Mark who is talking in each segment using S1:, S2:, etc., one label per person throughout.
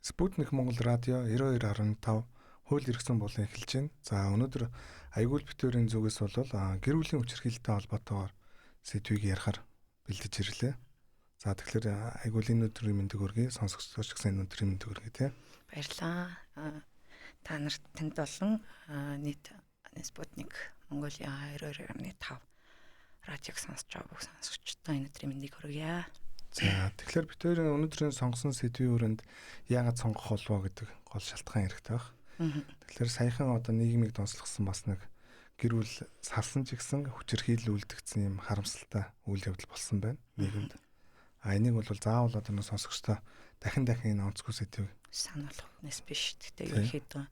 S1: Спутник Монгол радио 92.5 хууль эрх зүйн болон эхэлж байна. За өнөөдөр Аягуул битүүрийн зүгээс бол гэр бүлийн хүчирхийлэлтэй холбоотойгоор сэдвийг ярихаар бэлдэж ирлээ. За тэгэхээр Аягуулийн өдрийн мэндийг хүргэе. Сонсогчдоо ч гэсэн энэ өдрийн мэндийг хүргэе тий.
S2: Баярлалаа. Та нарт танд болон нийт Спутник Монголиа 92.5 радиог сонсож байгаа бүх сонсогчдод энэ өдрийн мэндийг хүргье.
S1: За тэгэхээр бид хоёрын өнөөдрийн сонгосон сэдвийн өрөөнд яагаад сонгох болов гэдэг гол шалтгаан хэрэгтэй байх. Тэгэхээр саяхан одоо нийгмийг донслогсон бас нэг гэр бүл салсан ч гэсэн хүчирхийлэл үлдэгдсэн юм харамсалтай үйл явдал болсон байна нийгэмд. А энийг бол заавал одоо нэг сонсогчдоо дахин дахин энэ онцгой сэдвийг
S2: сануулах үгнээс биш. Гэхдээ ерөнхийдөө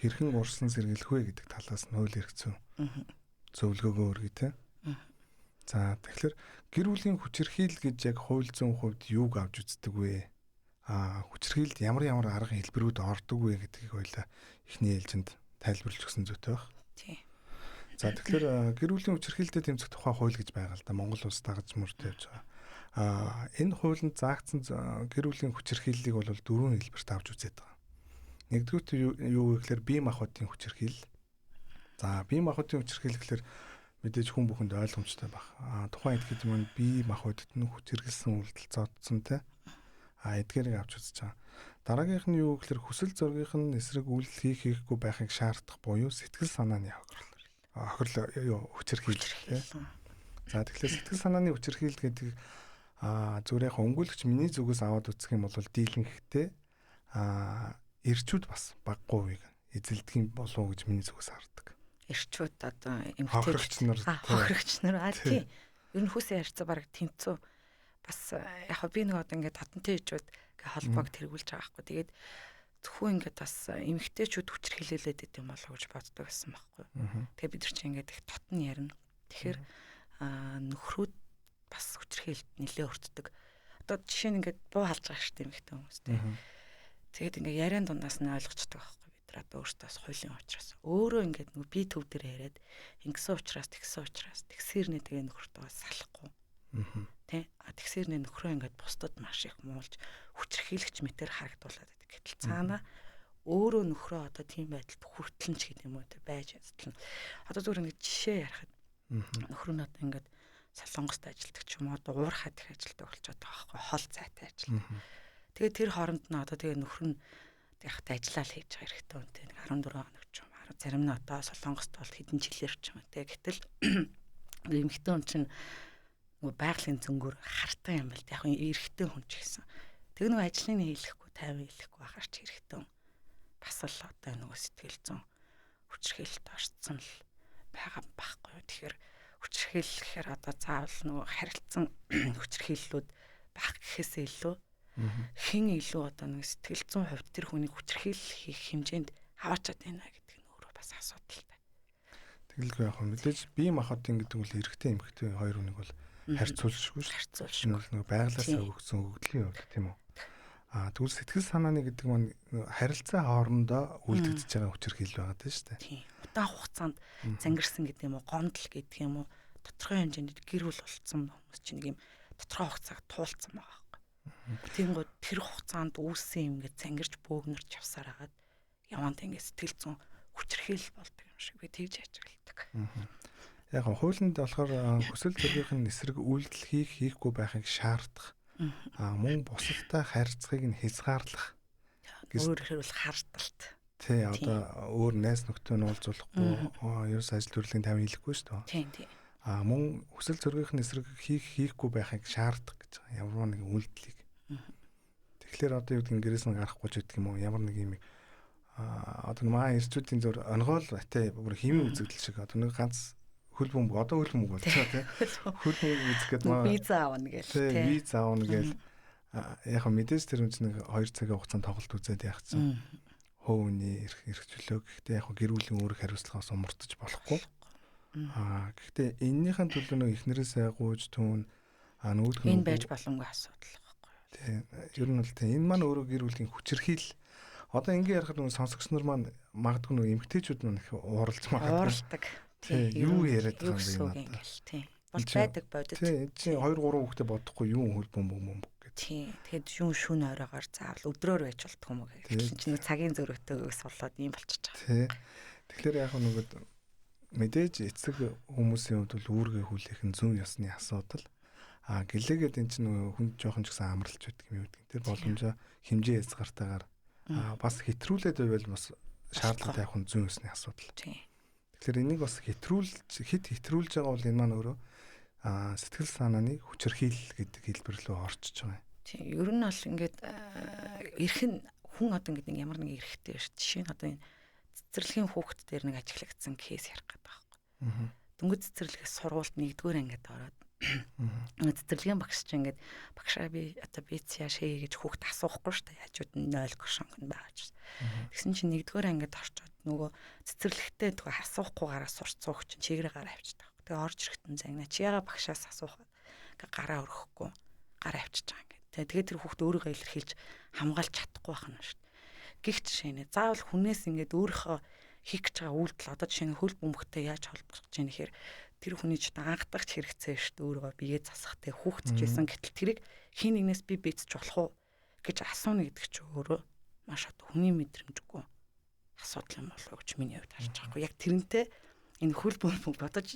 S1: хэрхэн урсан сэргийлэх вэ гэдэг талаас нь хууль эрх зүйн зөвлөгөөгөө өргөе те. За тэгэхээр гэр бүлийн хүчирхийлэл гэж яг хууль зүйн хувьд юуг авч үздэг вэ? А хүчирхийлэлд ямар ямар арга хэлбэрүүд ордог вэ гэдгийг хоёлаа эхний ээлжинд тайлбарлаж өгсөн зүйтэй байх.
S2: Тийм.
S1: За тэгэхээр гэр бүлийн хүчирхийлэлтэд тэмцэх тухай хууль гэж байгаа л да. Монгол улс дагаж мөрдөө явж байгаа. А энэ хуулинд заагдсан гэр бүлийн хүчирхийллийг бол дөрвөн хэлбэрт авч үзээд байгаа. Нэгдүгürt юу вэ гэхээр бие махбодын хүчирхийлэл. За бие махбодын хүчирхийлэл гэхээр мэдээж хүн бүхэнд ойлгомжтой байх. А тухайн үед гэдэг нь бие махбодод нь хүчирхийлсэн үйлдэл зодсон те. А эдгээрийг авч үзэж байгаа. Дараагийнх нь юу гэхээр хүсэл зоригийнх нь эсрэг үйлдэл хийх хийхгүй байхыг шаардах буюу сэтгэл санааны хохирол. Хохирол юу хүчирхийлэл те. За тэгэхээр сэтгэл санааны хүчирхийлэл гэдэг зүгээр яг өнгөлөгч миний зүгээс аваад үзэх юм бол дийлэнхтэй эрчүүд бас баггүй үеийг эзэлдэг юм болов уу гэж миний зүгээс хардаг.
S2: Эрчүүд одоо эмэгтэйч нар хохирогч нар тий. Ер нь хүүсийн харьцаа бараг тэнцүү. Бас яг би нэг одоо ингээд татантай ээжүүд гэ холбоог тэргүүлж байгаа байхгүй. Тэгээд зөвхөн ингээд бас эмэгтэйчүүд хүчирхийлүүлээд идэм болов гэж боддог гэсэн байхгүй. Тэгээд бид нар чинь ингээд их татан ярина. Тэгэхээр нөхрүүд бас хүчирхийлэлд нэлээ өртдөг. Одоо жишээ нь ингээд буу халж байгаа шүү дээ эмэгтэй хүмүүс тий. Тэгээд ингээд яриан дундаас нь ойлгочдөг байхгүй. Одоо өөртөө хуулийн учраас өөрөө ингээд нөгөө би төв дээр яриад ингэсэн учраас тэгсэн учраас тэгсэрнээ тэгээ нөхөртөө салахгүй. Тэ? А тэгсэрнээ нөхрөө ингээд бусдад маш их муулж хүчирхийлэгч мэтэр харагдуулаад байдаг. Гэтэл цаана өөрөө нөхрөө одоо тийм байдалд хүртлэн ч гэдэг юм уу тэ байж чадтал. Одоо зүгээр ингээд жишээ ярихад нөхөр нь одоо ингээд Солонгост ажилладаг ч юм уу одоо уурхай дэх ажилтдаг болчиход байгаа байхгүй хол зайтай ажилладаг. Тэгээ тэр хооронд нь одоо тэгээ нөхөр нь яг та ажиллаа л хийж байгаа хэрэгтэй үнтэй нэг 14 хоног ч юм уу зарим нь одоо Солонгост бол хэдэн жилээр ч юм уу те гэтэл эмэгтэй хүн чинь нөгөө байгалийн зөнгөөр хартай юм бэл яг эрэгтэй хүн ч гэсэн тэг нөгөө ажлыг нь хийлэхгүй тайван хийлэхгүй байхаар ч эрэгтэй хүн бас л одоо нөгөө сэтгэл зүйн хүчирхийлэлд орцсон л байгаа байхгүй юу. Тэгэхээр хүчирхийлэл гэхээр одоо заавал нөгөө харилцан хүчирхийллүүд байх гэхээсээ илүү хэн илүү одоо нэг сэтгэл зүйн хувьд тэр хүнийг хүчирхийлэл хийх хэмжээнд аваачаад байна гэдэг нь өөрөө бас асуудалтай.
S1: Тэгэлгүй яг мэдээж бие махбодын гэдэг бол эрэгтэй эмэгтэй хоёр хүнийг бол харьцуулшгүй шүү.
S2: Харьцуулшгүй.
S1: Энэ бол нэг байглаасаа өгсөн өгөгдлийн явдал тийм үү? А тэгвэл сэтгэл санааны гэдэг маань харилцаа хоорондоо үлдэгдэж байгаа хүчирхийлэл байгаа тийм шүү дээ.
S2: Тийм. Удаан хугацаанд зангирсан гэдэг юм уу, гомдол гэдэг юм уу, тодорхой хэмжээнд гэр бүл болцсон хүмүүс чинь нэг юм тодорхой хугацааг туулцсан байгаа. Тэнгүүд тэр хугацаанд үүссэн юм ингээд зангирч бөөгнөрч явсаар хагаад яваанд ингээд сэтгэл зүйн хүчирхийлэл болдог юм шиг би тэгж ажигладаг.
S1: Яг хуулинд болохоор хүсэл зоригын эсрэг үйлдэл хийх хийхгүй байхыг шаардах. Мөн бусадтай харьцахыг нь хязгаарлах.
S2: Өөрөөр хэлбэл хардалт.
S1: Тий, одоо өөр найз нөхдөд нь уулзуулахгүй, ерөөс ажил төрлийн тавин хийлэхгүй шүү дээ.
S2: Тийм тийм.
S1: Мөн хүсэл зоригын эсрэг хийх хийхгүй байхыг шаардах гэж байгаа. Ямар нэгэн үйлдэлийг. Тэгэхээр одоо юу гэдэг нь гэрээс нь гарахгүй ч гэдэг юм уу ямар нэг юм одоо маа эрчүүдийн зөр онгоол атай бүр химийн үзэгдэл шиг одоо нэг ганц хөл бөмбөг одоо хөл бөмбөг болчихоо тий хөл бөмбөг үзэх гээд маа
S2: виза авна гээл
S1: тий виза авна гээл яг мэдээж тэр хүн чинь нэг 2 цагийн хугацаанд тоглолт үзээд яах чинь хувийн эрх чөлөө гэхдээ яг гэр бүлийн үүрэг хариуцлагаас умартаж болохгүй. Гэхдээ эннийхэн төлөө нэг эхнэрээсээ гуйж түн нөгөөх
S2: нь энэ байж боломгүй асуудал.
S1: Тийм. Ер нь бол тийм. Энэ маань өөрөө гэр бүлийн хүчирхийлэл. Одоо ингэ ярихад нөгөө сонсогч нар маань магадгүй нөгөө эмэгтэйчүүд маань их ууралж магадгүй.
S2: Ууралдаг.
S1: Тийм. Юу яриад байгаа юм бэ
S2: надад? Тийм. Бол байдаг бодит.
S1: Тийм. Чи 2 3 хүүхдээ бодохгүй юу хөл бөмбөг мөмбөг гэд.
S2: Тийм. Тэгээд шүн оройгоор заавал өдрөөр байж болдго юм уу гэх. Тэгэхээр чи нөгөө цагийн зөрүүтэйгээс болоод ийм болчихж байгаа.
S1: Тий. Тэгэхээр яг нөгөө мэдээж эцэг хүмүүсийн хувьд бол үүргээ хүлээх нь зүүн ёсны асуудал. А гэлээгээд эн чинь нөгөө хүн жоохон ч гэсэн амралж байдаг юм юу гэдэг. Тэр боломжоо хэмжээ хязгаартайгаар бас хэтрүүлээд байвал бас шаардлага тавих нь зүүн ёсны асуудал.
S2: Тийм.
S1: Тэгэхээр энийг бас хэтрүүлж байгаа бол энэ маань өөрөө сэтгэл санааны хүчирхийлэл гэдэг хэлбэр рүү орчиж байгаа юм.
S2: Тийм. Ер нь бол ингээд эрх нь хүн одоо ингээд нэг ямар нэг эрхтэй шүү. Жишээ нь одоо энэ цэцэрлэгийн хүүхэд дээр нэг ажиглагдсан кейс ярих гэдэг байхгүй. Дөнгөж цэцэрлэгээс сургуульд нэгдүгээр ангид ороод цэцэрлэгийн багш чинь ингээд багшаа би одоо биця шээ гэж хүүхд асуухгүй шүү дээ. Хажууд нь 0 гошонх нь байгаа ч. Тэгсэн чинь нэгдүгээр ангид орчоод нөгөө цэцэрлэгтээ нөгөө асуухгүй гараа сурцсан хүүхд чинь чигээрээ гараа авчдаг. Тэгээ орж ирэхэд нь загна чи яга багшаас асуух ингээ гараа өрөхгүй гараа авчиж байгаа ингээд. Тэгээ тэр хүүхд өөрийгөө илэрхийлж хамгаалж чадахгүй байх нь шүү дээ. Гэх жишээ нэ. Заавал хүнээс ингээд өөрийнхөө хийх гэж байгаа үйлдэл одоо жишээ нь хөл бөмбөгтэй яаж холбох гэж юм нэхэр тэр хүний ч одоо анхдагч хэрэгцээ шүү дээ өөрийгөө биеэ засах те хүүхдч байсан гэтэл тэрийг хин нэгнээс би бийцч болох уу гэж асууна гэдэг чи өөрөө маш одоо хүний мэдрэмжгүй асуудал юм болов уу гэж миний хувьд харж байгаа хгүй. Яг тэрнтэй энэ хөл бөмбөг бодож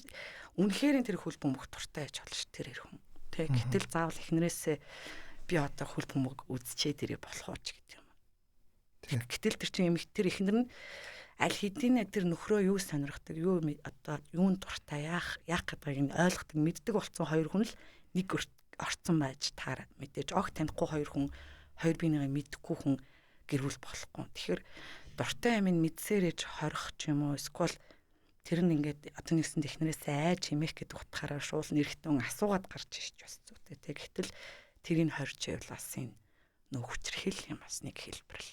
S2: үнэхээр тэр хөл бөмбөг дуртай байж болно шүү тэр эр хүн. Тэ гэтэл заавал эхнэрээсээ би одоо хөл бөмбөг үзчихээ дэрэ болох уу ч гэдэг юм. Гэтэл тэр чинь эмх тэр эхнэр нь аль хэдийн тэр нөхрөө юу сонирхдаг, юу одоо юунд дуртай, яах гэдгийг нь ойлгодог, мэддэг болсон хоёр хүн л нэг орцсон байж таарад мэдээж огт танихгүй хоёр хүн, хоёр биенийгээ мэдхгүй хүн гэр бүл болохгүй. Тэгэхээр дуртай юм нь мэдсээрэж хорих ч юм уу, эсвэл тэр нь ингээд одоо нэгсэн технэрээс айж хэмээх гэдэг утгаараа шуул нэрхтэн асуугаад гарч ирж бас зүйтэй. Тэг гэтэл тэрийг хорж байвал бас энэ нөө хүчрхийл юм бас нэг хэлбэр л.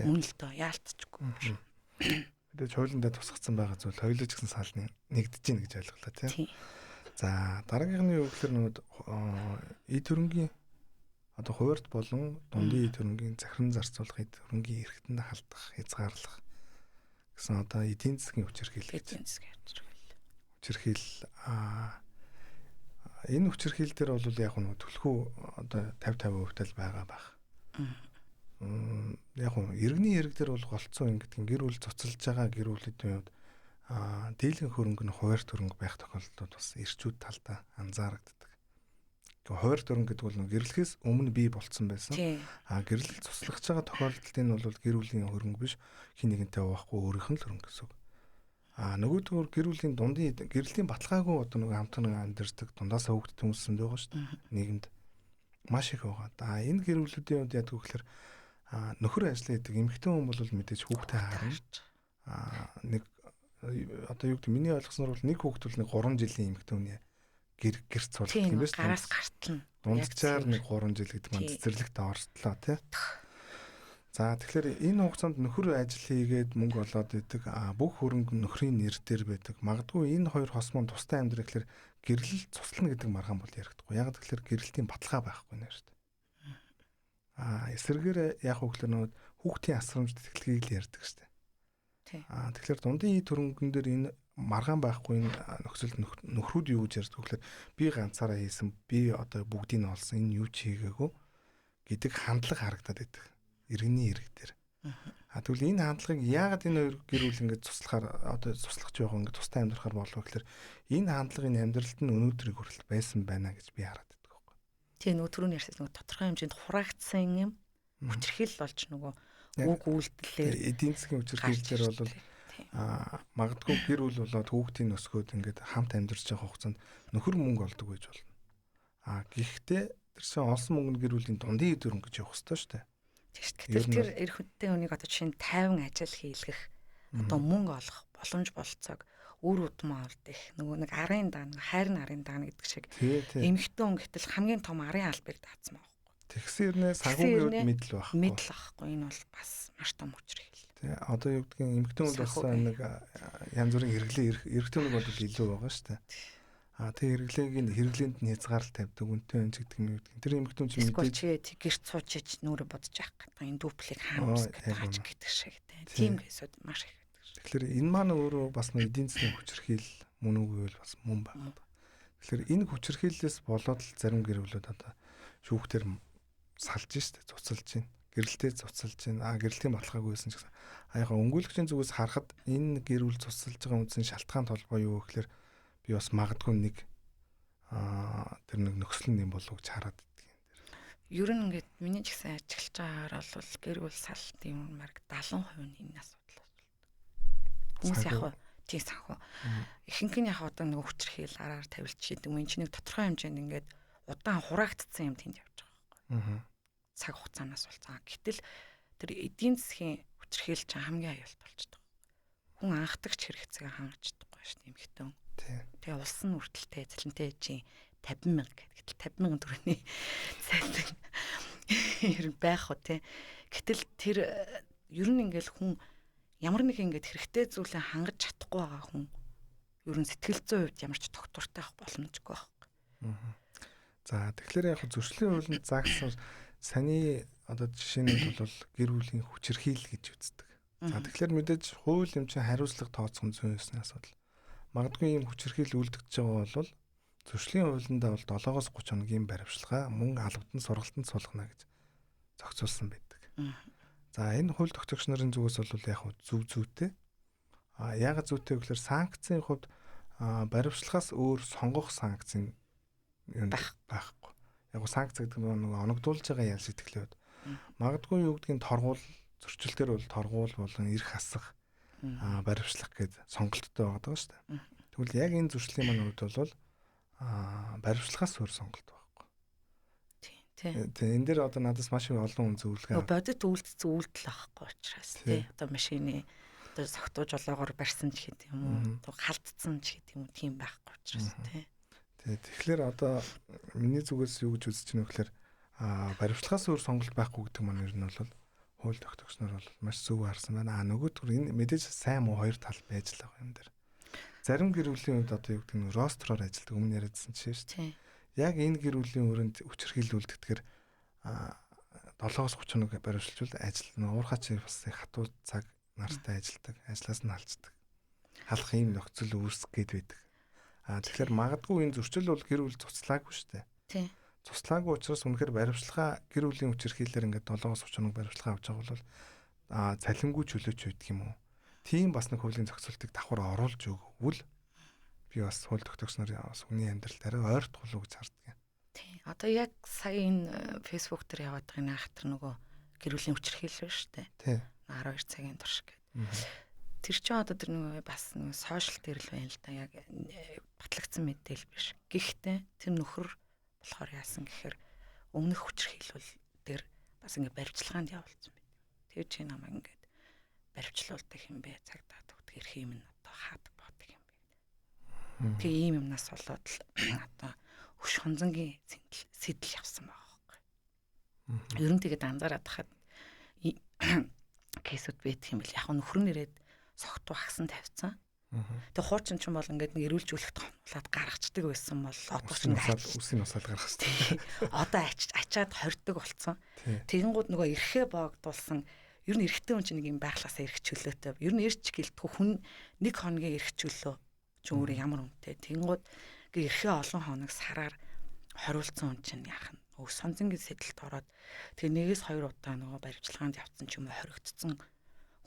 S2: Үнэ л доо яалтчгүй.
S1: Мэдээж хуулиндаа тусгацсан байгаа зүйл хоёулаа ч гэсэн салны нэгдэж гин гэж ойлголоо тийм. За дараагийнх нь юу гэхээр нөгөө эд хөрөнгийн одоо хуваарьт болон дундын эд хөрөнгийн захиран зарцуулах эд хөрөнгийн эрхтэнд халдах, хязгаарлах гэсэн одоо эдийн засгийн хүчирхийлэл.
S2: Эдийн засгийн хүчирхийлэл.
S1: Хүчирхийлэл энэ хүчирхийлэл дээр бол яг нөгөө түлхүү одоо 50-50% тал байгаа байх. Яг нь иргэний хэрэг дээр бол голцоо ингэдэг гэр бүл цуцалж байгаа гэр бүлүүдийн хувьд дийлэн хөрөнгө нь хуваарь хөрөнгө байх тохиолдлууд бас ирчүүд талдаа анзаарагддаг. Хуваарь хөрөнгө гэдэг бол гэрлэхээс өмнө бий болцсон байсан. Гэрлэл цуцлах байгаа тохиолдолд энэ бол гэр бүлийн хөрөнгө биш, хин нэгэнтэй хуваахгүй өөрийнх нь л хөрөнгө гэсэн үг. Нөгөөдгөр гэр бүлийн дундын гэрлийн баталгаагүй одоо нөгөө хамтан амьдардаг дундаасаа хүүхдэд хүмүүссэн байгаа шүү дээ. Нийгэмд маш их байгаа. Энэ гэр бүлүүдийн хувьд яадаг вэ гэхээр нөхөр ажиллаа гэдэг эмэгтэй хүн бол мэдээж хүүхдээ харна. Нэг одоо юу гэдэг миний ойлгосноор бол нэг хүүхэд бол нэг 3 жилийн эмэгтэй хүний гэрт суулгах юм байна шүү дээ.
S2: Гараас гартална.
S1: Дунджаар нэг 3 жил гэдэг маань цэцэрлэгт ортлоо тий. За тэгэхээр энэ хугацаанд нөхөр ажил хийгээд мөнгө олоод идэг. Бүх хөрөнгө нөхрийн нэр дээр байдаг. Магадгүй энэ хоёр хос мөн тустай амьдрах гэхэлэр гэрлэл цуслана гэдэг маргаан бол ярихдаггүй. Яг тэгэхээр гэрэлтийн баталгаа байхгүй нэ шүү дээ. Эсрэгээр яг хөглөр нөгөө хүүхдийн асрамж тэтгэлгийг л ярьдаг шүү дээ. Тэгэхээр дундын эд хөрөнгөн дээр энэ маргаан байхгүй энэ нөхцөлд нөхрүүд юу гэж ярьдаг вэ гэхээр би ганцаараа хийсэн, би одоо бүгдийг нь олсон, энэ юу ч хийгээгүй гэдэг хандлага харагдаад байдаг. Иргэний ирэг дээр. Тэгвэл энэ хандлагыг яагаад энэ хоёр гэр бүл ингэж цуслахаар одоо цуслах ч яг ингэж тустай амьдрахаар болов гэхээр энэ хандлагын амьдралд нь өнөөдрийг хүртэл байсан байна гэж би хараад байдаг байхгүй.
S2: Тийм нөгөө түрүүний ярьсан нөгөө тодорхой хэмжээнд хураагдсан юм хүчирхийлэл болж нөгөө үг үйлдэлээр
S1: эдийн засгийн хүчирхийллээр бол магадгүй гэр бүл болоод хүүхдийн өсгөөд ингээд хамт амьдарч байгаа хугацаанд нөхөр мөнгө олдог байж болно. Гэхдээ тэр чинь олсон мөнгө нь гэр бүлийн дундын эд хөрөнгө гэж явах ёстой шүү дээ.
S2: Гэтэл тэр эр хүнтэй хүнийг одоо жишээ нь 50 ажил хийлгэх одоо мөнгө олох боломж болцоог үр удмаа олд их нөгөө нэг арын даана хайр нь арын даана гэдэг шиг эмэгтэй хүн гэтэл хамгийн том арын албыг даацсан байгаа байхгүй.
S1: Тэгсэн хэрнээ санхүүгийн хувьд мэдл байхгүй.
S2: Мэдл байхгүй. Энэ бол бас маш том хүчирхийлэл.
S1: Тий. Одоо юу гэдгийг эмэгтэй хүн бас нэг янз бүрийн хэрэглээ эрэгтэй хүн бол илүү байгаа шүү дээ. Тэр хэрэглээг нь хэрэглээнд нь хязгаарлалт тавьдаг үнэтэй юм гэдэг юм юу гэдэг. Тэр эмэгтэй хүн чинь
S2: мэдээж чи гэрт сууж ич нүрэ бодож явах гэдэг. Энэ дуплыг хаана үсгэх гэдэг гэдэг шиг тийм кейсүүд маш их байдаг.
S1: Тэгэхээр энэ маань өөрөө бас нэг эдийн засгийн хүчирхийлэл мөн үгүй бол бас мөн байна. Тэгэхээр энэ хүчирхийллээс болоод л зарим гэр бүлүүд одоо Шүүхтэр салж штэ, цуцалж байна. Гэрэлтэй цуцалж байна. Гэрэлтийн баталгаагүй байсан ч гэсэн. Яг өмгөөлөгчийн зүгээс харахад энэ гэр бүл цуцалж байгаа үндсэн шалтгаан толгой юу гэхээр би бас магадгүй нэг тэр нэг нөхцөл нь юм болов гэж хараад идэх юм
S2: дээр. Ер нь ингээд миний ч гэсэн ажиглаж байгаагаар бол гэр бүл салт юм марг 70% нь энэ асуудал болдог. Хүмүүс яг тийм санхүү. Ихэнх нь яг одоо нэг хүчирхийл араар тавилч гэдэг юм. Энэ чинь нэг тодорхой хэмжээнд ингээд удаан хураагдсан юм тэнд явж байгаа байхгүй. Цаг хугацаанаас болсон. Гэтэл тэр эдийн засгийн хүчирхийл чинь хамгийн аюултай болчихдог. Хүн анхдагч хэрэгцээгээ хангаж чадахгүй шүү дээ эмэгтэй. Тэгээ улс нь үргэлжтэй цалинтай чинь 50 мянга гэдэг. Гэтэл 50 мянган төгрөгийн цалин ер нь байх уу те. Гэтэл тэр ер нь ингээл хүн ямар нэг ингээд хэрэгтэй зүйлээ хангаж чадахгүй байгаа хүн ер нь сэтгэл зүйн хувьд ямар ч тогтвортой байх боломжгүй байхгүй.
S1: За тэгэхээр яг зөрчлийн хуулинд заагдсан саний одоо жишээнүүд бол гэр бүлийн хүчирхийлэл гэж үздэг. За тэгэхээр мэдээж хууль юм чинь хариуцлага тооцох зүйн ёсны асуудал. Магадгүй ийм хүчирхийлэл үлдэгдэж байгаа бол зөрчлийн хуулиндаа бол 7-оос 30 хоногийн баривчилгаа мөн албадан сургалтанд суулгана гэж зохицуулсан байдаг. За энэ хууль тогтоогч нарын зүгээс бол яг зөв зүйтэй. Яагаад зүйтэй гэхээр санкцийн хувьд баривчлагаас өөр сонгох санкцын юм байхгүй. Яг санкц гэдэг нь нөгөө оногдуулж байгаа ял сэтгэлийн хувьд. Магадгүй юу гэдгийг торгуул зөрчилтөөр бол торгуул болон эрх хасах баривчлах гээд сонголттой байгаа шүү дээ. Тэгвэл яг энэ зөрчлийн маань хувьд бол баривчлагаас өөр сонголт байхгүй.
S2: Тийм.
S1: Тийм. Энэ дээр одоо надаас маш их олон хүн зөвлөгөө.
S2: Бодит үйлдэл үйлдэл байхгүй учраас тий. Одоо машины одоо согтуу жолоогоор барьсан ч гэдэг юм уу, одоо халдсан ч гэдэг юм уу, тийм байхгүй учраас тий.
S1: Тий. Тэгэхээр одоо миний зүгээс юу гэж үзэж байна вэ гэхээр баривчлагаас өөр сонголт байхгүй гэдэг маань ер нь бол хууль тогтоогч нар бол маш зөв харсан байна. Нөгөөдгөр энэ мэдээж сайн муу хоёр тал байж л байгаа юм дээр. Зарим гэр бүлийн хувьд одоо юу гэдэг нь ростроор ажилладаг өмнө яриадсан жишээ шүү дээ. Яг энэ гэр бүлийн өрөөнд хүчирхийлэл үлддэгэр 7-оос 30 хоног баривчилжвал ажил уурхаач бас хатуу цаг нартай ажилдаг, ажлаас нь халцдаг. Халах ийм нөхцөл үүсэх гээд байдаг. Тэгэхээр магадгүй энэ зөрчил бол гэр бүл цуцлаагүй шүү дээ.
S2: Тийм.
S1: Цуцлаагүй учраас үнэхээр баривчилгаа гэр бүлийн хүчирхийлэлээр ингээд 7-оос 30 хоног баривчилгаа авч байгаа бол цалингүй чөлөөч байдаг юм уу? Тийм бас нэг хуулийн зохицуултыг давхар оруулж өгвөл би бас хууль тогтоогч нарын бас хүний амьдралд арай ойртох уу гэж харддаг.
S2: Тийм. Одоо яг сая энэ Facebook дээр яваад байгаа энэ ахтар нөгөө гэр бүлийн хүчирхийлэл шүү дээ.
S1: Тийм.
S2: 12 цагийн турш гэдэг. Тэр чинь одоо тэр нөгөө бас нөгөө сошиал дээр л байна л да. Яг батлагдсан мэдээлэл биш. Гэхдээ тэр нөхөр болохоор яасан гэхээр өмнөх хүчирхийлэл дээр бас ингээ баривчилгаанд явуулсан байт. Тэр чинь намайг ингээд баривчлуулдаг юм бэ? Цагдаа төгтг эрх юм нь одоо хаадаг боодаг юм бэ? Тэгээ ийм юмнаас болоод л одоо хөш хонзонгийн сэтэл явсан байгаа байхгүй. Ер нь тэгээд анзаараад хахад кейсүүд байдаг юм бэл. Яг нөхөр нь ирээд согтуу агсан тавьсан. Тэгээ хуучин ч юм бол ингээд нэг эрүүлж үлэхт хомлоод гаргацдаг байсан бол одоо ч
S1: ингээд үсийн усаал гаргацдаг.
S2: Одоо ачаад хордог болцсон. Тэгэнгүүт нөгөө эрхээ боогдуулсан. Ер нь эрэгтэй хүн чинь нэг юм байглаасаа эрх чөлөөтэй. Ер нь эрч гэлтгүй хүн нэг хоногийн эрх чөлөө чи өөрөө ямар үнэтэй. Тэгэнгүүт ингээ эрхээ олон хоног сараар хориулсан хүн чинь яах нь өг сонзонгийн сэдэлт ороод тэгээ нэгээс хоёр удаа нөгөө баривчилгаанд явцсан ч юм уу хоригдсон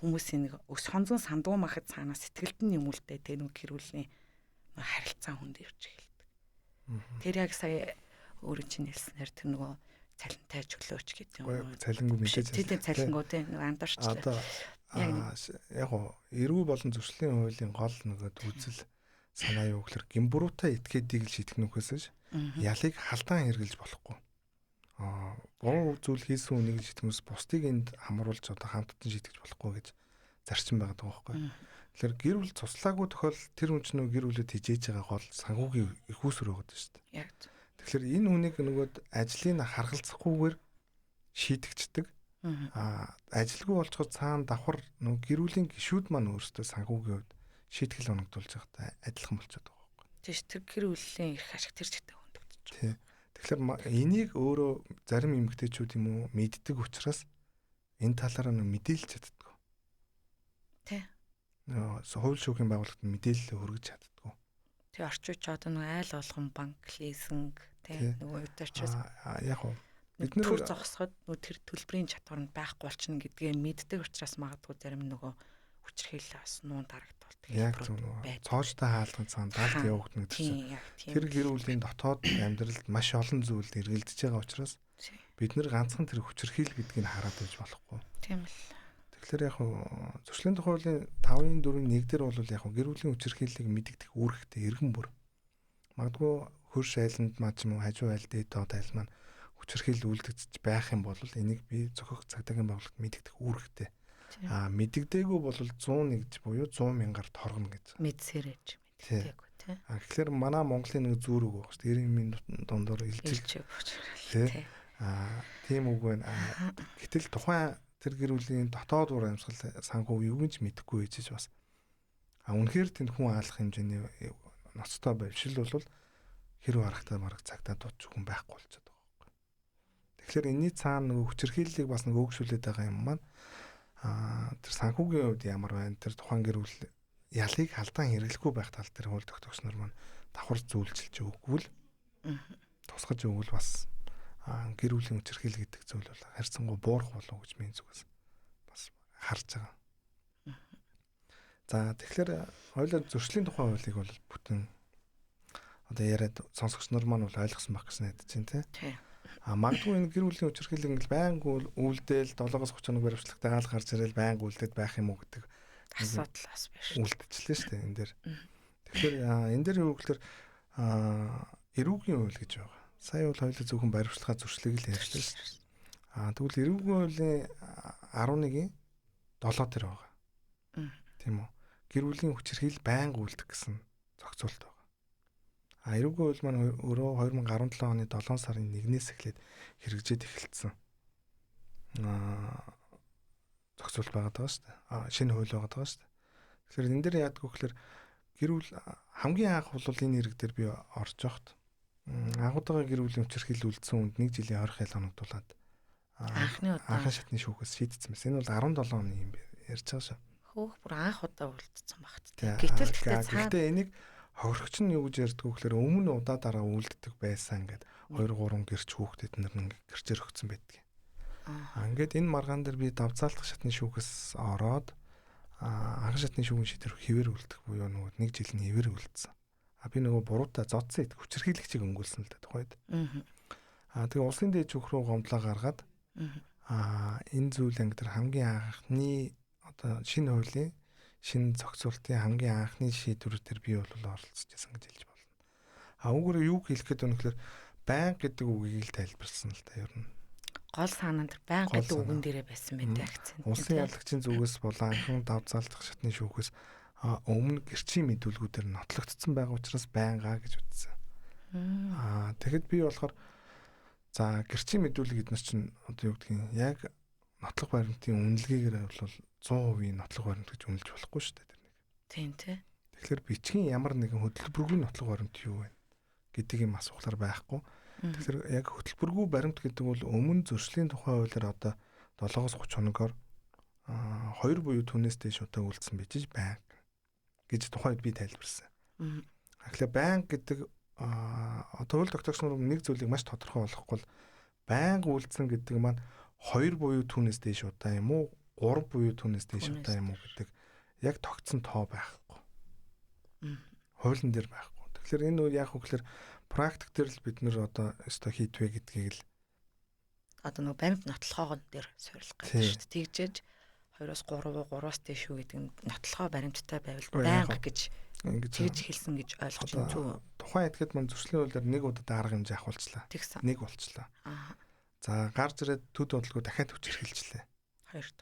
S2: хүмүүсийн нэг өс хонзон сандуу махад цаанаа сэтгэлд нь юм үлдээ тэгээ нөгөө гэр бүлийн харилцаа хүнд ирж эхэлдэг. Тэр яг сая өөрөө чинь хэлснээр тэр нөгөө цалинтай чөлөөч гэдэг юм
S1: уу? Цалингүй мэдээж.
S2: Тийм цалингүй тийм нэг андарчлаа.
S1: Одоо яг гоо эрүү болон зөрчлийн хуулийн гол нөгөө үзэл санаа юу гэхээр гимбруутай этгээдийг л шийдэх нөхөөс ялыг халдаан хэрглэж болохгүй. Буруу зүйл хийсэн хүнийг шийтгэмээс бусдыг энд хамруулж одоо хамттан шийтгэж болохгүй гэж зарчим байгаа байхгүй. Тэгэхээр гэр бүл цуслаагүй тохиолдолд тэр хүн чинь нөгөө гэр бүлээ тижээж байгаа гол санхүүгийн их үүсвэр байгаа шүү дээ.
S2: Яг.
S1: Тэгэхээр энэ хүнийг нөгөөд ажлыг харгалзахгүйгээр шийдэгчдэг. Ажилгүй болцоход цаана давхар нөгөө гэр бүлийн гишүүд маань өөрсдөө санхүүгийн хувьд шийтгэл оногдуулж байгаадаа адилхан болчиход байгаа байхгүй.
S2: Тийш тэр гэр бүлийн эрх ашиг тэр чигтээ хөндөгдөж
S1: байгаа. Тий. Тэгэхээр энийг өөрөө зарим эмэгтэйчүүд юм уу мэддэг учраас энэ талаараа нөө мэдээлж чаддгүй.
S2: Тий.
S1: Нөгөө хууль шүүхийн байгууллагт мэдээлэл хүргэж чаддгүй.
S2: Тэг орчин үеч одоо нөгөө айл болгон банк, лизинг тий нөгөө юутай учраас
S1: яг уу
S2: бид нэр төр зогсоход нөгөө тэр төлбөрийн чадвар нь байхгүй болчихно гэдгээ мэддэг учраас магадгүй зарим нөгөө хүчирхийлэл бас нуун дарагдуулдаг.
S1: Яг зөв нөгөө цоожтой хаалган цаана далд явагдана гэдэг чинь. Тэр гэр бүлийн дотоод амьдралд маш олон зүйл эргэлдэж байгаа учраас бид нэр ганцхан тэр хүчирхийл гэдгийг хараад байж болохгүй.
S2: Тийм л.
S1: Тэгэхээр яг зөрчлийн тухай хуулийн 5-ын 4-ийн 1 дээр бол яг гэр бүлийн хүчирхийллийг мэдэгдэх үүрэгтэй иргэн бүр. Магадгүй хөрш айланд маа ч юм уу хажуу айл дээд доод айл маань хүчирхийлэл үлдэгдэж байх юм бол энийг би зохих цагдаагийн байгууллагт мэдэгдэх үүрэгтэй. Аа мэдэгдээгүй бол 101 буюу 100 мянгаар торгоно гэж.
S2: Мэдсэрэж мэддэггүй тий.
S1: А тэгэхээр манай Монголын нэг зүүр үг байгаа шүү дээ. 90-ийн дундуур илжиг. Тий. Аа тийм үг байна. Гэтэл тухайн тэр гэр бүлийн дотоод уур амьсгал санхүү юу ч мэдэхгүй байж бас. А үнэхээр тэнд хүн аалах хэмжээний ноцтой байвшил бол хэрв харахтаа бараг цагдаа дуудчих хүн байхгүй болчиход байгаа байхгүй. Тэгэхээр энэний цаана нөгөө хүчирхийллийг бас нэг өөгшүүлээд байгаа юм маань тэр санхүүгийн хувьд ямар байна, тэр тухайн гэр бүл ялыг халдаан хэрэглэхгүй байх тал дээр хууль тогтоогч нар маань давхар зүйлчилж өгвөл тусгаж өгвөл бас гэр бүлийн хүчирхийлэл гэдэг зүйл бол харьцангуй буурах болов гэж миний зүгээс бас харж байгаа. За тэгэхээр хоёулаа зөрчлийн тухай хуулийг бол бүтэн одоо яриад сонсогч нар маань бол ойлгосон байх гэсэн найдаж байна тий. А магадгүй энэ гэр бүлийн хүчирхийлэл ингээл байнга үйлдэл 7-оос 30 хоног баримтлагтай аал гарч ирэл байнга үйлдэл байх юм уу гэдэг
S2: асуудал бас биш.
S1: Үлдчихлээ шүү дээ энэ дээр. Тэгэхээр энэ дээр юу гэхээр эрүүгийн хууль гэж байгаа. Сая бол хоёулаа зөвхөн баримтлагаа зөрчлийг л ярьлаа шүү дээ. А тэгвэл эрүүгийн хуулийн 11-ийн 7 дээр байгаа. Тийм үү? Гэр бүлийн хүчирхийлэл байнга үйлдэх гэсэн зохицуулт байна. А эрүүгийн хууль маань өөрөө 2017 оны 7 сарын 1-ээс эхлээд хэрэгжээд эхэлсэн. Зохицуулт байгаад байгаа шүү дээ. Шинэ хууль байгаад байгаа шүү дээ. Тэгэхээр энэ дээр яадаг вэ гэхээр гэр бүл хамгийн анх бол энэ хэрэг дээр би орж явахт анхудаага гэр бүлийн хүчирхийлэл үлдсэн хүнд 1 жилийн 20 хял оногдуулаад
S2: анхны удаа
S1: анхан шатны шүүхээс шийдсэн байсан. Энэ бол 17 оны юм ярьж байгаа шүү.
S2: Хөөх бүр анх удаа үлдсэн багт. Гэтэл
S1: гэхдээ энийг хохирогч нь юу гэж ярьдаг вэ гэхээр өмнө удаа дараа үлддэг байсан ингээд 2 3 гэрч хүүхдэд нар ингээд гэрчээр өгсөн байдаг. Ингээд энэ маргаан дээр би давзаалдах шатны шүүхээс ороод анхан шатны шүүхийн шийдвэр хэвээр үлдэх буюу нөгөө 1 жил нь хэвээр үлдсэн. А би нөгөө буруутай зодсон идэх хүчирхийлэгчийг өнгөлсөн л дээ тухайд. А тэгээ улсын дээд шүүх рүү гомдлоо гаргаад энэ зүйл ингээд тэр хамгийн анхны одоо шинэ хуулийн шинэ зохицуултын хамгийн анхны шийдвэр дээр би бол оролцож байсан гэж хэлж болно. А үүгээр юу хэлэх гээд байна гэхээр байнга гэдэг үгийг л тайлбарласан л да ер нь.
S2: Гол санаа тэр байнга гэдэг үгэн дээрээ байсан байх те акцент.
S1: Улсын ялагчийн зүгээс болон анхан давзаалдах шатны шүүхээс өмнө гэрчийн мэдүүлгүүдээр нотлогдсон байгаа учраас байнга гэж үзсэн. Тэгэхэд би болохоор за гэрчийн мэдүүлэг эднэр чинь одоо юу гэдгийг яг нотлох баримтын үнэлгээгээр бол 100% нотлох баримт гэж үнэлж болохгүй шүү дээ тэр нэг.
S2: Тийм тий.
S1: Тэгэхээр бичгийн ямар нэгэн хөтөлбөргүй нотлох баримт юу вэ гэдэг юм асуултаар байхгүй. Тэгэхээр яг хөтөлбөргүй баримт гэдэг бол өмнө зөрчлийн тухай хуулиар одоо 7-оос 30 хоногоор 2 буюу түүнээс дээш удаа үлдсэн байж байнга гэж тухайд би тайлбарласан. Тэгэхээр байнга гэдэг одоо хууль тогтоогч нар нэг зүйлийг маш тодорхой болгохгүй бол байнга үлдсэн гэдэг маань 2 буюу түүнээс дээш удаа юм уу 3 буюу түүнээс дээш удаа юм уу гэдэг яг тогтсон тоо байхгүй. Хуулийн дээр байхгүй. Тэгэхээр энэ үе яг хөглөр практик дээр л бид нэр одоо өстой хийдвэ гэдгийг л
S2: одоо нөгөө баримт нотлохоогон дээр суйрлах гэдэг шүү дээ. Тэгжээж 2-оос 3, 3-аас дээш үү гэдэг нь нотлохоо баримттай байвал байнга гэж тэгж хэлсэн гэж ойлгож байна зү.
S1: Тухайн этгээд мань зөрчлийн хуулиар нэг удаа арга хэмжээ ахуулчлаа. Нэг болчлаа. За гарч ирээд төд бодлого дахиад хүчирхийлчлээ.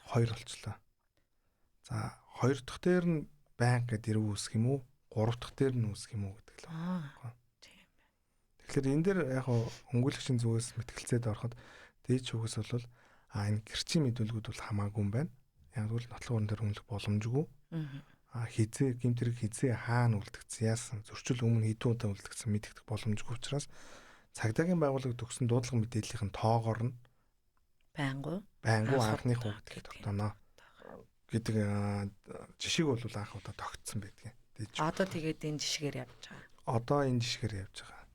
S1: Хоёр болчлоо. За хоёр дахь дээр нь байнга гэдэг эрүү үүсэх юм уу? Гурав дахь дээр нь үүсэх юм уу гэдэг л байна.
S2: Тийм.
S1: Тэгэхээр энэ дээр яг хөнгөлөгчийн зүгээс мэтгэлцээд ороход дээд шүүхээс бол энэ гэрчийн мэдүүлгүүд бол хамаагүй юм байна. Яг бол нотлох орон дээр үнэлэх боломжгүй. Хизээ гэмт хэрэг хизээ хаана үлдэгдсэн, яасан, зөрчил өмнө хэдэн удаа үлдэгдсэн мэдэгдэх боломжгүй учраас цагдаагийн байгууллага төгсөн дуудлага мэдээллийнхэн тоогоор нь байнгу анхных уу гэдгийг тогтооно гэдэг жишээг бол анх удаа тогтсон байдгийн.
S2: Одоо тэгээд энэ жишгээр явж байгаа.
S1: Одоо энэ жишгээр явж байгаа.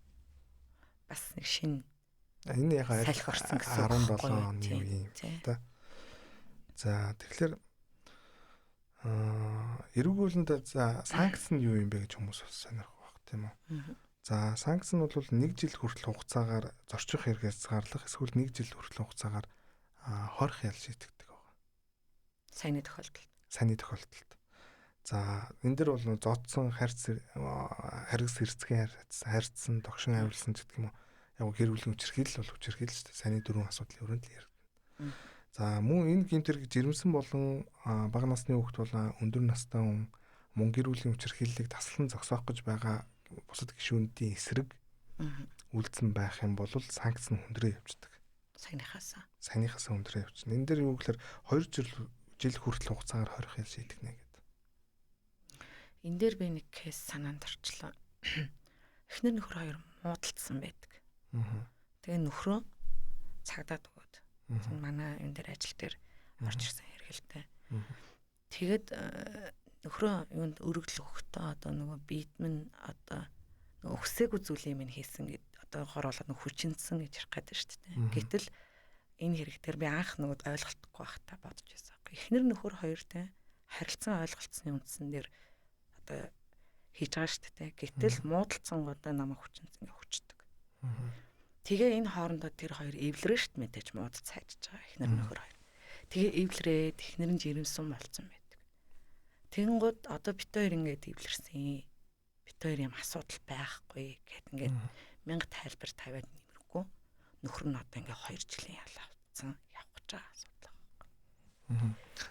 S2: Бас нэг шинэ
S1: энэ яг
S2: салхи орсон гэсэн
S1: 17 оны үеийн юм та. За тэгэхээр эрүүг хуулинд за санкц нь юу юм бэ гэж хүмүүс бас сонирхох байх тийм үү. За санкц нь бол 1 жил хүртэл хугацаагаар зорчих хэрэгээс зарлах эсвэл 1 жил хүртэл хугацаагаар хорих ял шийтгэдэг байгаа.
S2: Саяны тохиолдолд.
S1: Саяны тохиолдолд. За энэ дэр бол зодсон харьц харгас хэрцгэн харьцсан догшин авилсан ч гэх юм уу. Яг гэр бүлийн хүчирхийлэл бол хүчирхийлэл шүү дээ. Саяны дөрвөн асуудлын өрөөнд л яригдана. За мөн энэ гэмт хэрэг жирэмсэн болон бага насны хүүхэд болон өндөр настай хүн мөн гэр бүлийн хүчирхийллийг таслан зогсоох гэж байгаа бусад гишүүнүүдийн эсрэг үлдсэн байх юм бол санкц нь хүндрээ явждаг. Саяныхаасаа хүндрээ явчихна. Энэ дээр юу гэхээр 2 жил хүртэл хугацаагаар хорих ял шийдэгнэ гэдэг.
S2: Энэ дээр би нэг кейс санаанд орчлоо. Эхнэр нөхөр хоёр муудалцсан байдаг. Тэгээ нөхрөө цагдаад өгөөд. Манай энэ дээр ажил дээр орж ирсэн хэрэгэлтэй. Тэгээд нөхрөө юунд өргөдөл өгөхдөө одоо нөгөө биедмэн одоо нөгөө өсөөгүй зүйлийг минь хийсэн гэд одоо гороолоод нөгөө хүчинсэн гэж ярих гэдэг шүү дээ. Гэтэл энэ хэрэг дээр би анх нөгөө ойлголтгүй байхдаа бодож байсан. Эхнэр нөхөр хоёр те харилцан ойлголцсны үндсэн дээр одоо хийж байгаа шүү дээ. Гэтэл муудалцсангуудаа намайг хүчинсэн гэж хүчдэг. Тэгээ энэ хоорондоо тэр хоёр эвлэрэн шүү дээ мэдээж муудад сайжж байгаа эхнэр нөхөр хоёр. Тэгээ эвлэрээд эхнэр нь жирэмсэн болцсон байдаг. Тэгэнгүүт одоо бит хоёр ингээд эвлэрсэн. Бит хоёр юм асуудал байхгүй гэд ингээд мянга тайлбар тавиад нэмэргүй. Нөхөр нь одоо ингээд 2 жилийн ял авцсан явах гэж байгаа асуудал байхгүй.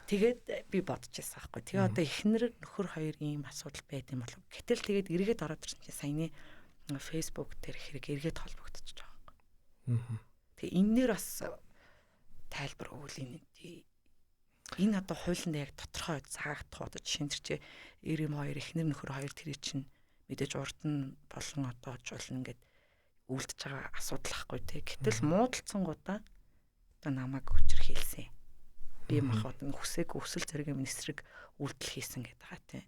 S2: Тэгээд би бодож байсан байхгүй. Тэгээ одоо эхнэр нөхөр хоёр ийм асуудал байд юм болов. Гэтэл тэгээд эргээд ороод ирсэн чинь саяны Facebook дээр хэрэг эргээд холбогдчихож байгаа байхгүй. Тэгээ энээр бас тайлбар өгвөл энэ одоо хуулинд яг тодорхой заагдах одоо жишээ нь тэр чи 92 эхнэр нөхөр хоёр тэр чинь мэдээж урд нь болон одоо жуулна ингээд үлдэж байгаа асуудал ахгүй те. Гэтэл муудалцсангуудаа одоо намайг хүчирхийлсэн. Би махбод хүсээгүй өсөл зэрэг юм эсрэг үйлдэл хийсэн гэдэг байгаа те.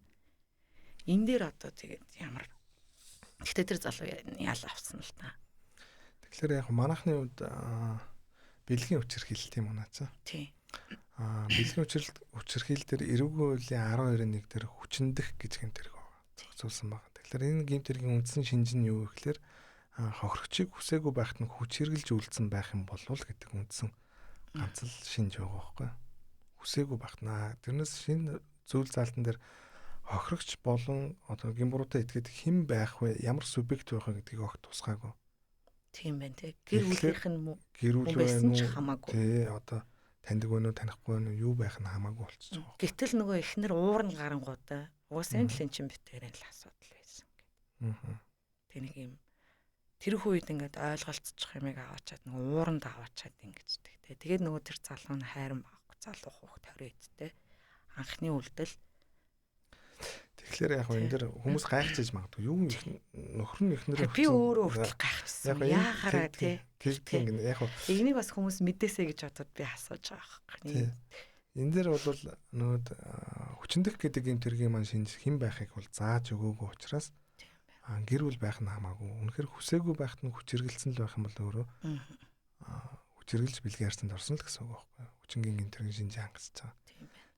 S2: Энэ дээр одоо тэгээд ямар гэхдээ тэр залуу ял авсан л та.
S1: Тэгэхээр яг манайхны хувьд бэлгийн хүчирхийлэл тийм үү нааца?
S2: Тийм.
S1: Бэлгийн хүчирхийлэл дээр эрүүгийн хуулийн 12-1 дээр хүчиндэх гэж гэмт хэрэг байгаа. Зохицуулсан байгаа. Тэгэхээр энэ гэмт хэргийн үндсэн шинж нь юу вэ гэхээр хохирогчийг хүсээгүй байхад нь хүч хэрэглэж үлдсэн байх юм болвол гэдэг үндсэн ганц л шинж байгаа байхгүй. Хүсээгүй байхад наа. Тэрнээс шинэ зүйл заалтан дээр хохирогч болон одоо гэм буруутай этгээд хэн байх вэ? Ямар субъект байх вэ гэдгийг огт тусгаагүй.
S2: Тийм байна те. Гэр бүлийнх нь
S1: гэр бүл
S2: байсан ч хамаагүй.
S1: Тий, одоо таньдаг вэ нү, танихгүй вэ нү, юу байх нь хамаагүй болчихж байгаа.
S2: Гэтэл нөгөө эхнэр уурн гарангуудаа угаасаа энэ л эн чинь битэрэн л асуудал байсан гэдэг. Тэг нэг юм тэр үед ингээд ойлголцчих юмыг аваачаад нөгөө ууранд аваачаад ингэждэг те. Тэгээд нөгөө тэр залуу нь хайран байхгүй залуу хүүхд 20 эдтэй анхны үйлдэл.
S1: Тэгэхээр яг энэ дэр хүмүүс гайхчихж магадгүй. Юу нөхөр нь эхнэрээ
S2: би өөрөө хүртэл гайхчихсан. Яахаараа тий.
S1: Тэгдэг ингэ яг
S2: энийг бас хүмүүс мэдээсэй гэж бодоод би асууж байгаа байхгүй.
S1: Энэ дэр бол нөгөө хүчиндэх гэдэг юм тэргийн маань шинж хэн байхыг бол зааж өгөөгүй учраас гэр бүл байх нь хамаагүй. Үнэхээр хүсээгүй байхад нь хүч хэрэгэлсэн л байх юм бол өөрөө хүч хэрэглэж бэлгийн харьцаанд орсон л гэсэн үг байхгүй. Хүчингийн гэмт хэргийн шинж хангаж байгаа.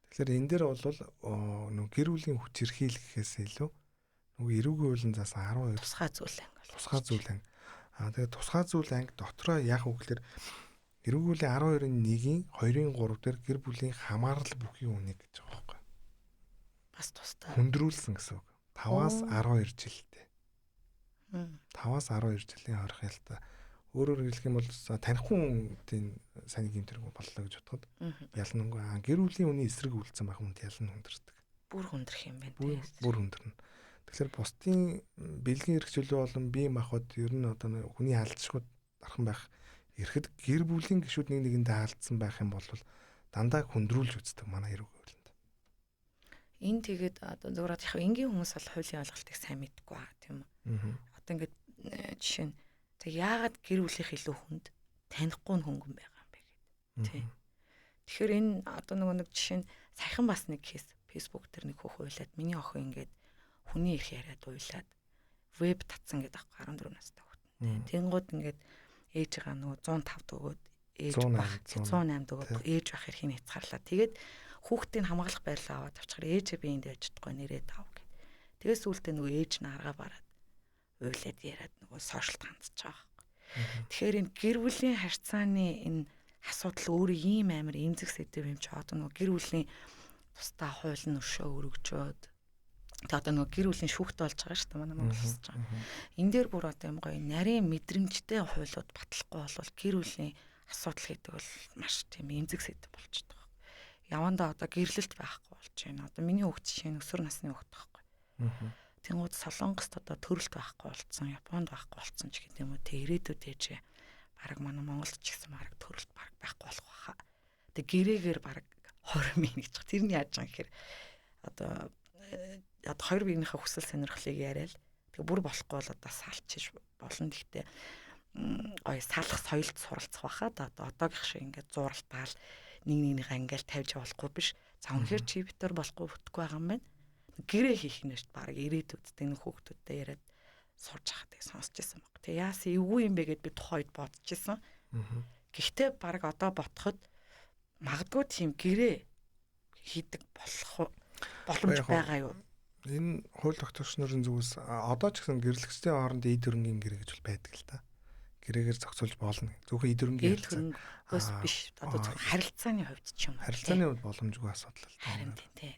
S1: Тэгэхээр энэ дээр бол нөгөө гэр бүлийн хүч эрхийл гэхээс илүү нөгөө эрүүгийн хуулийн заасан 12
S2: тусгай зүйл анги бол.
S1: Тусгай зүйл анги. Тэгээд тусгай зүйл анги дотроо яг үг гэхээр эрүүгийн хуулийн 12-ын 1-ийн 2-ын 3 дээр гэр бүлийн хамаарал бүхий үнийг гэж байгаа байхгүй.
S2: Бас тустай.
S1: Хүндрүүлсэн гэсэн үг. 5-аас 12 жилтэй. 5-аас 12 жилийн хорих ялтай. Өөрөөр хэлэх юм бол танихгүй хүнтэй сайн гэмт хэрэг боллоо гэж бодоход ялнангүй гэр бүлийн үний эсрэг үлдсэн байх хүнд ялна хүндэрдэг.
S2: Бүр хүндрэх юм байна тийм.
S1: Бүр хүндэрнэ. Тэгэхээр бусдын бэлгийн эрх чөлөө болон бие махбод ер нь одоо хүний алдшгүй дархан байх эрхэд гэр бүлийн гишүүд нэг нэгэндээ алдсан байх юм бол дандаа хүндрүүлж үздэг манай эрүүг хуулинд.
S2: Энэ тэгээд одоо зүгээр яг энгийн хүмүүс бол хуулийн ойлголтыг сайн мэдгүй аа тийм үү. Одоо ингээд жишээ нь тэг яагаад гэр бүлийнх илүү хүнд танихгүй нь хөнгөн байгаа юм бэ гэдэг. Тий. Тэгэхээр энэ одоо нөгөө нэг жишээ нь саяхан бас нэг кейс Facebook дээр нэг хүүхэн уйлаад миний охин ингээд хүний эрх яриад уйлаад Веб татсан гэдэг аахгүй 14 настай хүүхэд. Тэнгууд ингээд ээжигээ нөгөө 105 дөгөөд ээж бах 108 дөгөөд ээж бах эрхийг хязгаарлаа. Тэгээд хүүхдийг хамгаалах байрлал аваад авчихаар ээжээ би энд яаж чадахгүй нэрээ тав гэд. Тэгээд сүүлдээ нөгөө ээж нь аргаа бараад уйлаад яриад нөгөө сошиалд хандж байгаа байхгүй. Тэгэхээр энэ гэр бүлийн харьцааны энэ асуудал өөрөө ийм амар эмзэг сэдэв юм чи одоо нөгөө гэр бүлийн тусдаа хууль нь өшөө өргөжөөд тэг одоо нөгөө гэр бүлийн шүүхтэй болж байгаа шүү дээ манай Монгол улс чинь. Энэ дээр бүр одоо юм гоё нарийн мэдрэмжтэй хуулиуд батлахгүй бол гэр бүлийн асуудал гэдэг бол маш тийм эмзэг сэдэв болчихдог. Явандаа одоо гэрлэлт байхгүй болж байна. Одоо миний хүүхд жишээ нь өсвөр насны хүүхд байхгүй. Тэнгууд Солонгост одоо төрөлт байхгүй болцсон, Японд байхгүй болцсон ч гэдэг юм уу. Тэг ирээдүйд ээжээ бараг манай Монголд ч гэсэн бараг төрөлт бараг байхгүй болох байхаа. Тэг гэрээгээр бараг 20 мин гэж. Тэр нь яаж байгаа юм гэхээр одоо хоёр биенийхээ хүсэл сонирхлыг яриад тэг бүр болохгүй бол одоо салчиж болно. Гэхдээ гоё салах соёлд суралцах байхаа да. Одоо одоогийнх шиг ингээд зууралтаал нэг нэгнийхээ ингээл тавьж явуулахгүй биш. За үнэхээр чи битэр болохгүй бүтэхгүй байгаа юм байна. Гэрээ хийх нь шүү дээ. Бараг ирээдүйд энэ хүүхдүүдтэй яриад сурж хахад сонсч ирсэн баг. Тэг яасан эвгүй юм бэ гэд би тухайн үед бодож исэн. Гэхдээ бараг одоо ботход магадгүй тийм гэрээ хийдэг болох боломж байгаа юу?
S1: Энэ хууль тогтоогч нарын зүгээс одоо ч гэсэн гэрлэгчдийн хооронд эд хөрөнгийн гэрээ гэж бол байдаг л та. Гэрээгээр зохицуулж болно. Зөвхөн эд хөрөнгийн
S2: хөрөнгөөс биш. Одоо зөвхөн харилцааны хувьд ч юм уу.
S1: Харилцааны хувьд боломжгүй асуудал л
S2: та. Харин тийм.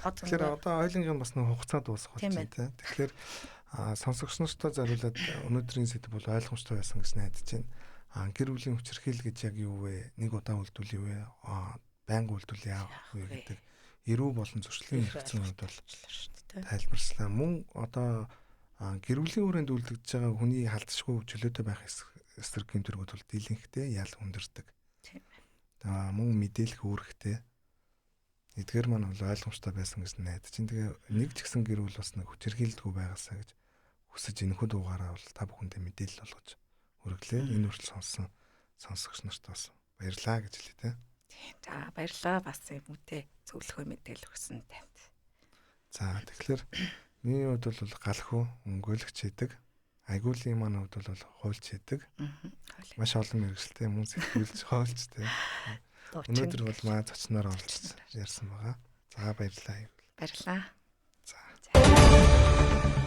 S2: Тэгэхээр
S1: одоо ойлонгийн бас нэг хугацаа дуусах болж байна тий. Тэгэхээр сонсогч нартай зориулаад өнөөдрийн сэдэв бол ойлгомжтой байсан гэж найдаж байна. Гэр бүлийн хүчирхийлэл гэж яг юу вэ? Нэг удаа үйлдвэл юу вэ? Байнга үйлдвэл яах вэ гэдэг эрүү болон зөрчлийн хэрэгцээ хувьд бол тайлбарслаа. Мөн одоо гэр бүлийн хүрээнд үлдэгдэж байгаа хүний халдшгүй чөлөөтэй байх эсрэг гэмтэргүүд бол дийлэнхтэй ял хүндэрдэг.
S2: Тийм.
S1: Мөн мэдээлэх үүрэгтэй. Эдгээр маань бол ойлгомжтой байсан гэж найдаж чинь. Тэгээ нэг ч гэсэн гэр бүл бас нэг хүчирхийлдэггүй байгаасаа гэж хүсэж энэхүү дугаараа бол та бүхэндээ мэдээлэл олгож хүргэлээ. Энэ хүртэл сонссон сонсогч нарт бас баярлалаа гэж хэлье те.
S2: За баярлалаа. Бас хүмүүстээ зөвлөгөө мэдээлэл өгсөн танд.
S1: За тэгэхээр миний хувьд бол галхуу өнгөлөгч хийдэг. Айгуулийн маань хувьд бол хуульч хийдэг. Маш олон мэргэжилтэй мөн сэтгүүлч хуульч те. Өнөөдөр бол маа зочноор оролцож ярьсан байгаа. За баярлалаа.
S2: Баярлалаа.
S1: За.